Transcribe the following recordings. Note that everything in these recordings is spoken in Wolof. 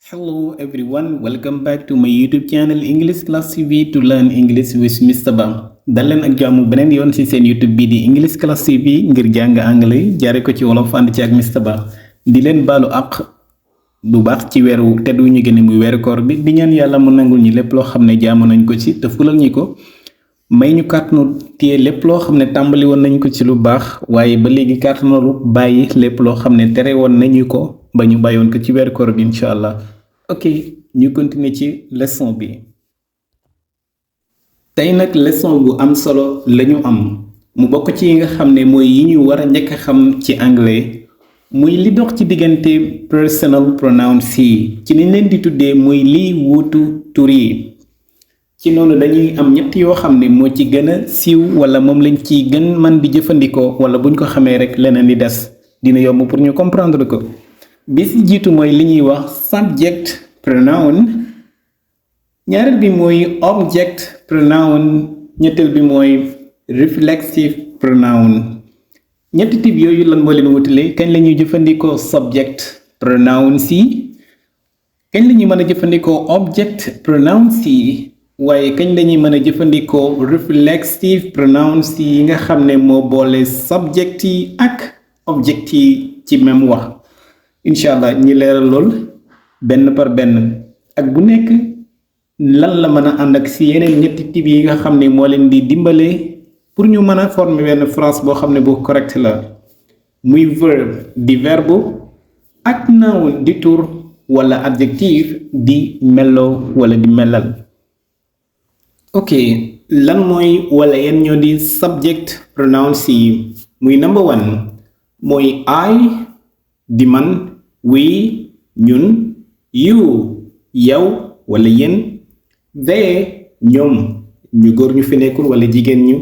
Hello everyone, welcome back to my YouTube channel English Class TV to learn English with Mr. Ba. dal leen ak jàmm beneen yoon ci seen YouTube bi di English Class TV ngir jàng anglais jaare ko ci wolof ànd ci ak Mr. Ba. di leen baalu àq bu baax ci weeru teddu ñu gën muy weeru koor bi di ñaan yàlla mu nangul ñi lépp loo xam ne jaamu nañ ko ci te fulal ñi ko may ñu kàttanu téye lépp loo xam ne tàmbali woon nañ ko ci lu baax waaye ba léegi kàttanu bàyyi lépp loo xam ne tere woon nañu ko ba ñu bàyyoon ko ci weeru koor bi incha allah. ok ñu continuer ci leçon bi tey nag leçon bu am solo lañu am mu bokk ci yi nga xam ne mooy yi ñu war a njëkk a xam ci anglais muy li dox ci diggante personal pronouns yi ci niñ leen di tuddee muy liy wuutu tur yi ci noonu dañuy am ñett yoo xam ne moo ci gën a siiw wala moom lañ ci gën man di jëfandikoo wala buñ ko xamee rek leneen di des dina yomb pour ñu comprendre ko bi ci jiitu mooy li ñuy wax subject pronoun ñaareel bi mooy object pronoun ñetteel bi mooy reflexive pronoun ñetti type yooyu lan moo leen wutale kañ la ñuy jëfandikoo subject pronoun si kañ la ñuy mën a jëfandikoo object pronoun si waaye kañ la ñuy mën a jëfandikoo reflexive pronoun si yi nga xam ne moo boole subject yi ak object yi ci même wax incha allah ñi leeral lool benn par benn ak bu nekk lan la mën a ànd ak si yeneen ñetti type yi nga xam ne moo leen di dimbale pour ñu mën a former benn phrase boo xam ne bu correct la muy verbe di verbe ak noun di tur wala adjectif di melo wala di melal. ok lan mooy wala yan ñoo di subject pronouns yi muy number one mooy I di man we ñun you yow wala yéen they ñoom ñu góor ñu fi nekkul wala jigéen ñu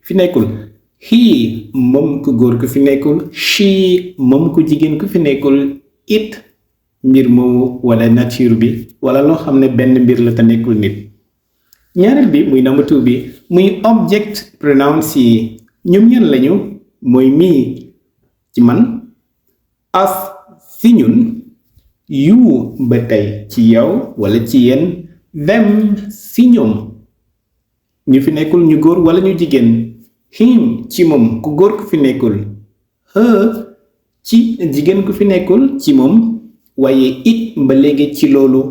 fi nekkul he moom ku góor ku fi nekkul she moom ku jigéen ku fi nekkul it mbir moomu wala nature bi wala loo xam ne benn mbir la te nekkul nit ñaareel bi muy number two bi muy object pronouns yi ñoom ñan lañu mooy me ci man us si ñun you ba tey ci yow wala ci yéen them si ñoom ñu fi nekkul ñu góor wala ñu jigéen him ci moom ku góor ku fi nekkul her ci jigéen ku fi nekkul ci moom waaye it ba léegi ci loolu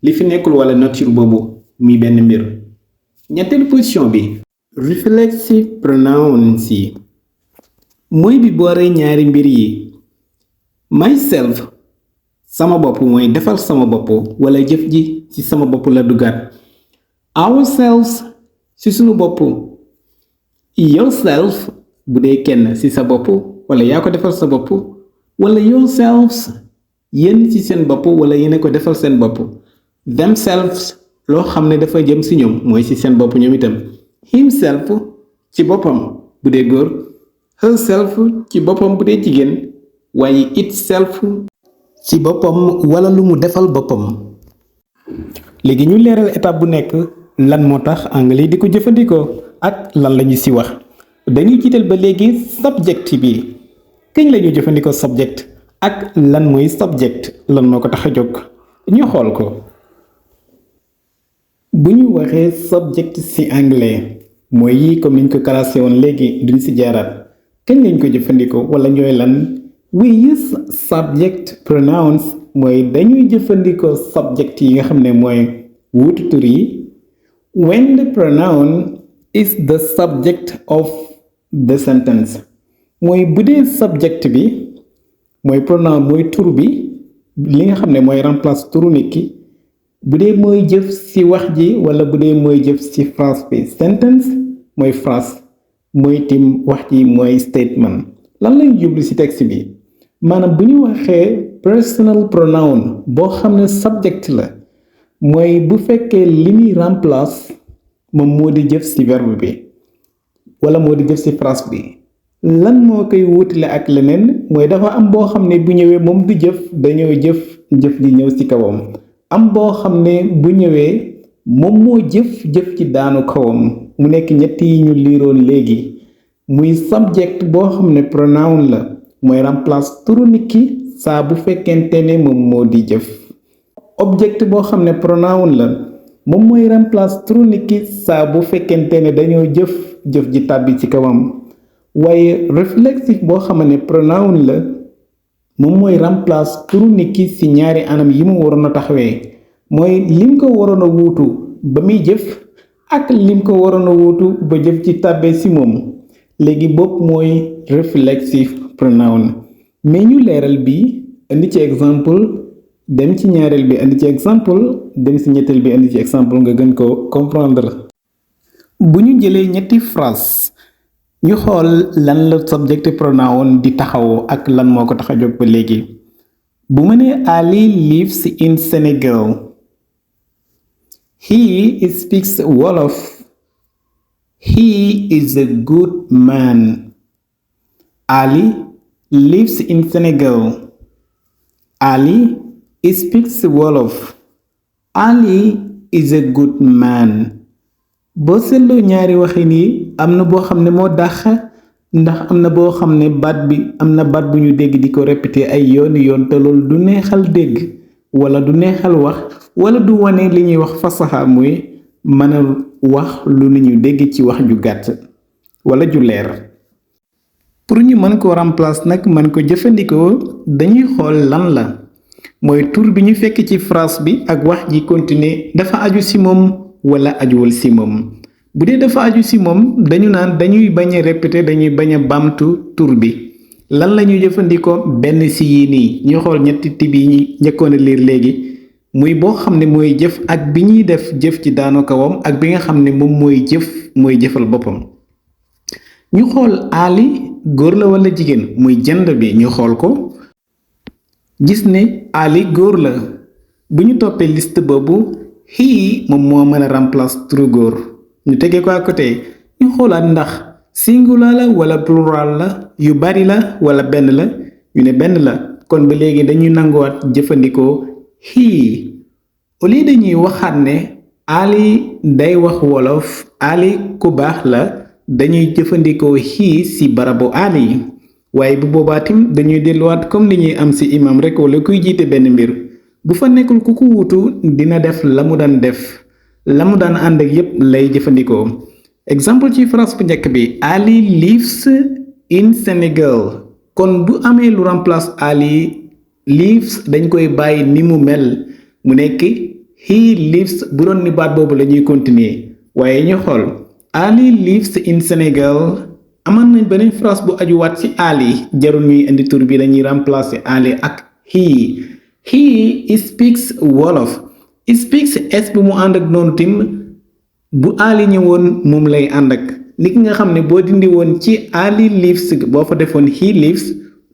li fi nekkul wala nature boobu muy benn mbir ñetteelu position bi reflexive pronouns yi mooy bi boore ñaari mbir yi myself sama bopp mooy defal sama bopp wala jëf ji ci sama bopp la dugaat ourselves ci sunu bopp yourself bu dee kenn ci sa bopp wala yaa ko defal sa bopp wala yourselves yéen ci seen bopp wala yéen ko defal seen bopp themselves loo xam ne dafa jëm ci ñoom mooy ci seen bopp ñoom itam himself ci boppam bu dee góor herself ci boppam bu dee jigéen waaye itself ci boppam wala lu mu defal boppam. léegi ñu leeral étape bu nekk lan moo tax anglais di ko jëfandikoo ak lan lañu ci wax dañuy jiital ba léegi subject bi kañ la ñuy jëfandikoo subject ak lan mooy subject lan moo ko tax a jóg ñu xool ko. bu ñu waxee subject ci anglais mooy yi comme niñ ko classé woon léegi duñ ci jaaraat kañ lañ ko jëfandikoo wala ñooy lan. we use subject pronouns mooy dañuy jëfandikoo subject yi nga xam ne mooy wuutu tur yi when the pronoun is the subject of the sentence mooy bu dee subject bi mooy pronoun mooy tur bi li nga xam ne mooy remplace turu nit ki bu dee mooy jëf ci wax ji wala bu dee mooy jëf ci phrase bi sentence mooy phrase mooy tim wax ji mooy statement lan lañu jublu ci texte bi maanaam bu ñu waxee personal pronoun boo xam ne subject la mooy bu fekkee li muy remplace moom moo di jëf ci verbe bi wala moo di jëf ci phrase bi lan moo koy wutale ak leneen mooy dafa am boo xam ne bu ñëwee moom du jëf dañoo jëf ji ñëw ci kawam am boo xam ne bu ñëwee moom moo jëf ci daanu kawam mu nekk ñett yi ñu liiroon léegi muy subject boo xam ne pronoun la mooy remplace turu nit ki saa bu fekkente ne moom moo di jëf object boo xam ne pronoun la moom mooy remplace turu nit ki saa bu fekkente ne dañoo jëf ji tàbbi ci kawam waaye réflexive boo xam ne pronoun la moom mooy remplace turu nit ki ci ñaari anam yi mu waroon a taxawee mooy lim ko waroon a wuutu ba muy jëf ak lim ko waroon a wuutu ba jëf ci tàbbee ci moom léegi bopp mooy reflexive pronoun mais ñu leeral bi indi ci exemple dem ci ñaareel bi indi ci exemple dem ci ñetteel bi indi ci exemple nga gën ko comprendre. bu ñu jëlee ñetti phrase ñu xool lan la subject pronoun di taxaw ak lan moo ko tax a jóg ba léegi bu ma nee Ali lives in Senegal. He speaks Wolof. He is a good man. Ali lives in Senegal. Ali speaks Wolof. Ali is a good man. boo seetloo ñaari waxin yi am na boo xam ne moo dàq ndax am na boo xam ne baat bu ñu dégg di ko répéter ay yooni yoon te loolu du neexal dégg wala du neexal wax wala du wane li ñuy wax fasaxa muy mën a wax lu ni ñu dégg ci wax ju gàtt wala ju leer. pour ñu mën ko remplacer nag mën ko jëfandikoo dañuy xool lan la mooy tur bi ñu fekk ci phrase bi ak wax ji continuer dafa aju ci moom wala ajuwul ci moom bu dee dafa aju ci moom dañu naan dañuy bañ a répéter dañuy bañ a bamtu tur bi lan la ñuy jëfandikoo benn ci yii nii ñu xool ñetti tib yi ñi njëkkoon a liir léegi muy boo xam ne mooy jëf ak bi ñuy def jëf ci daanu kawam ak bi nga xam ne moom mooy jëfal boppam. ñu xool Ali góor la wala jigéen muy gender bi ñu xool ko gis ne Ali góor la bu ñu toppee liste boobu he moom moo mën a remplace turu góor ñu tegee ko à côté ñu xoolaat ndax singular la wala plural la yu bari la wala benn la ñu ne benn la kon ba léegi dañuy nanguwaat jëfandikoo he au lieu dañuy waxaat ne Ali day wax wolof Ali ku baax la dañuy jëfandikoo he ci barabu Ali waaye bu boobaa tim dañuy delluwaat comme li ñuy am ci imam rek wala kuy jiite benn mbir bu fa nekkul ku ko wutu dina def la mu daan def la mu daan ànd ak yépp lay jëfandikoo exemple ci phrase bu njëkk bi Ali lives in Senegal kon bu amee lu remplace Ali lives dañ koy bàyyi ni mu mel mu nekk he lives bu doon ni baat boobu la ñuy continuer waaye ñu xool Ali lives in Senegal amaan nañ beneen phrase bu ajuwaat ci Ali jarul ñuy indi tur bi dañuy remplacer Ali ak he speaks Wolof speaks s bi mu ànd ak noonu tim bu Ali ñëwoon moom lay ànd ak ni ki nga xam ne boo dindi woon ci Ali lives boo fa defoon he lives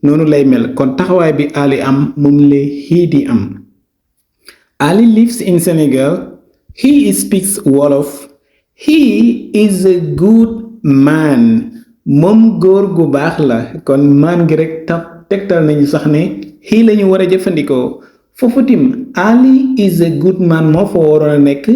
noonu lay mel kon taxawaay bi Ali am moom lay he di am. Ali lives in Senegal. He speaks Wolof. He is a good man. moom góor gu baax la kon man gi rek tegtal nañu sax ne he la ñu war a jëfandikoo foofu tim Ali is a good man moo fa waroon a nekk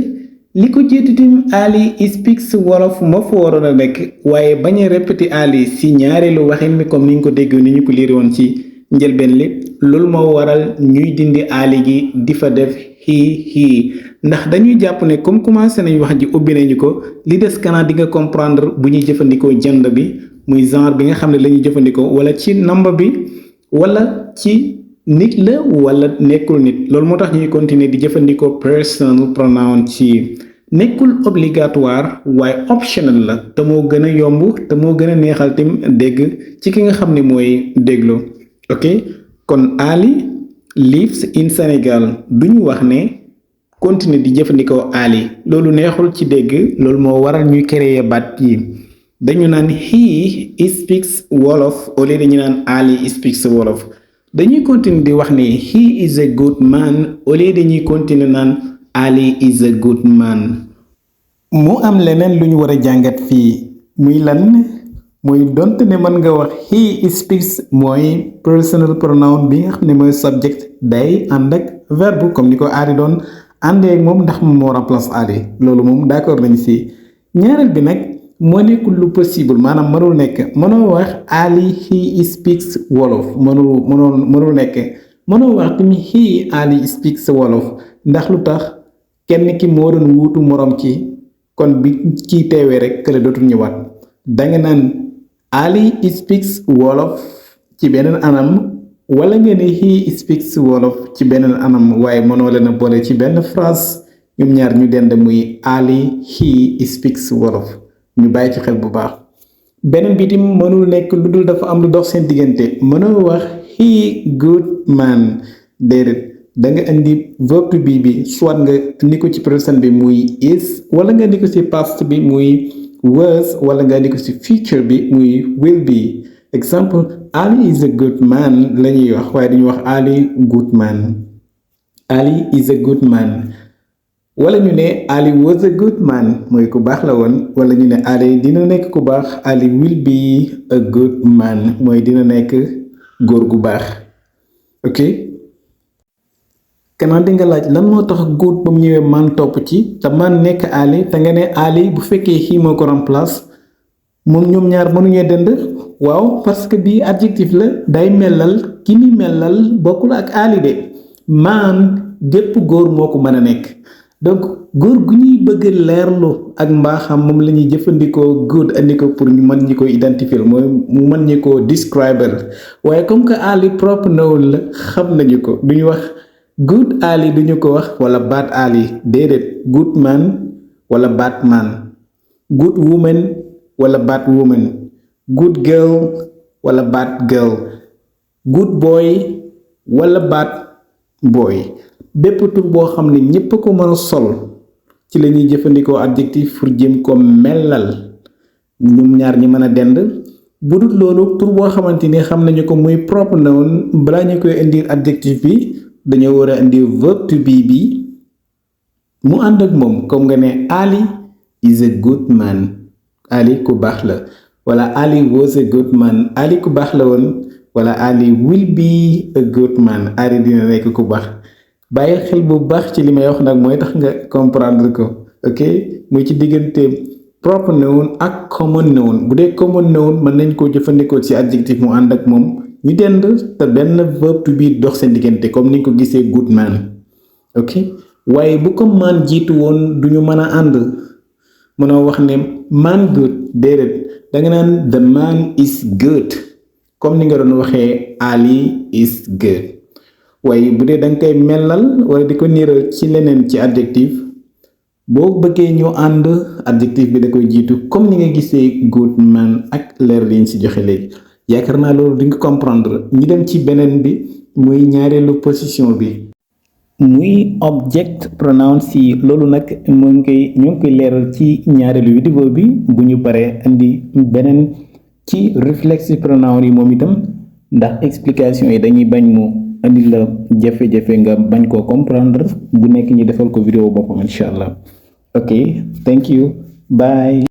li ko jiitu tim Ali speaks Wolof moo fa waroon a nekk waaye bañ a répéter Ali ci ñaareelu waxin mi comme ni ñu ko dégg ni ñu ko liiri woon ci njëlbeen li loolu moo waral ñuy dindi Ali gi di fa def he ndax dañuy jàpp ne comme commencé nañ wax ji ubbi nañu ko li des kanaa di nga comprendre bu ñuy jëfandikoo jënd bi muy genre bi nga xam ne la ñuy jëfandikoo wala ci number bi wala ci nit la wala nekkul nit loolu moo tax ñuy continuer di jëfandikoo personal pronoun ci nekkul obligatoire waaye optional la te moo gën a yomb te moo gën a neexal tim dégg ci ki nga xam ne mooy déglu ok kon Ali lives in Senegal duñu wax ne continuer di jëfandikoo Ali loolu neexul ci dégg loolu moo waral ñuy créer baat yi dañu naan he speaks Wolof au lieu dañu naan Ali speaks Wolof dañuy continuer di wax ne he is a good man au lieu dañuy continuer naan Ali is a good man. mu am leneen lu ñu war a jàngat fii muy lan mooy donte ne mën nga wax he speaks mooy personal pronoun bi nga xam ne mooy subject day ànd ak verbe comme ni ko Ali doon àndee ak moom ndax moom moo remplace Ali loolu moom d'accord nañ si ñaareel bi nag moo nekkul lu possible maanaam mënul nekk mënoo wax Ali he speaks Wolof mënul nekk mënoo wax tamit he Ali speaks wolof ndax lu tax kenn ki moo doon wuutu moroom ki kon bi kii teewee rek kële dootul ñëwaat danga naan Ali speaks wolof ci beneen anam wala nga ne he speaks wolof ci beneen anam waaye mënoo leen a boole ci benn phrase ñoom ñaar ñu dend muy Ali he speaks wolof ñu bàyyi ci xel bu baax beneen bi tim mënul nekk lu dul dafa am lu dox seen diggante mënoo wax he good man déedéet da nga indi verbe to be bi soit nga indi ko ci présent bi muy is wala nga indi ko ci past bi muy was wala nga indi ko ci future bi muy will be exemple Ali is a good man la ñuy wax waaye dañuy wax Ali good man Ali is a good man wala ñu ne Ali was a good man mooy ku baax la woon wala ñu ne Ali dina nekk ku baax Ali will be a good man mooy dina nekk góor gu baax ok kanaan di nga laaj lan moo tax good ba mu ñëwee man topp ci te man nekk Ali te nga ne Ali bu fekkee he moo ko remplace moom ñoom ñaar mënuñee dënd waaw parce que bii adjectif la day melal ki ni melal bokkul ak Ali de man gépp góor moo ko mën a nekk donc góor gu ñuy bëgg leerlu ak mbaaxam moom la ñuy jëfandikoo good andi ko pour ñu mën ñi ko identifier mooy mu mën ñi ko describer waaye comme que Ali propre noun la xam nañu ko duñu wax good Ali duñu ko wax wala bad Ali déedéet good man wala bad man good woman wala bad woman good girl wala bad girl good boy wala bad boy bépp tur boo xam ne ñépp ko mën a sol ci la ñuy jëfandikoo adjectif pour jëm ko melal ñoom ñaar ñi mën a dend bu dul loolu tur boo xamante ni xam nañu ko muy propre noun balaa ñu koy indi adjectif bi dañoo war a indi verbe to be bi mu ànd ak moom comme nga ne Ali is a good man Ali ku baax la wala Ali was a good man Ali ku baax la woon wala Ali will be a good man Ali dina nekk ku baax bàyyil xel bu baax ci li may wax nag mooy tax nga comprendre ko ok muy ci diggante proper noun ak common noun bu dee common noun mën nañ koo jëfandikoo ci adjectif mu ànd ak moom ñu dend te benn verbe to be dox seen diggante comme ni nga ko gisee good man ok waaye bu ko man jiitu woon duñu mën a ànd mënoo wax ne man good déedéet danga naan the man is good comme ni nga doon waxee Ali is good waaye bu dee danga koy melal wala di ko niiral ci leneen ci adjectif boo bëggee ñu ànd adjectif bi da koy jiitu comme ni nga gisee good man ak leer liñ ci joxe léegi yaakaar naa loolu di nga comprendre ñu dem ci beneen bi muy ñaareelu position bi muy object pronouns yi loolu nag ñu ngi koy leeral ci ñaareelu vidéo bi bu ñu paree indi beneen ci réflexe pronoun yi moom itam ndax explication yi dañuy bañ mu andi la jafe-jafe nga bañ koo comprendre bu nekk ñi defal ko vidéo boppam incha allah ok thank you bye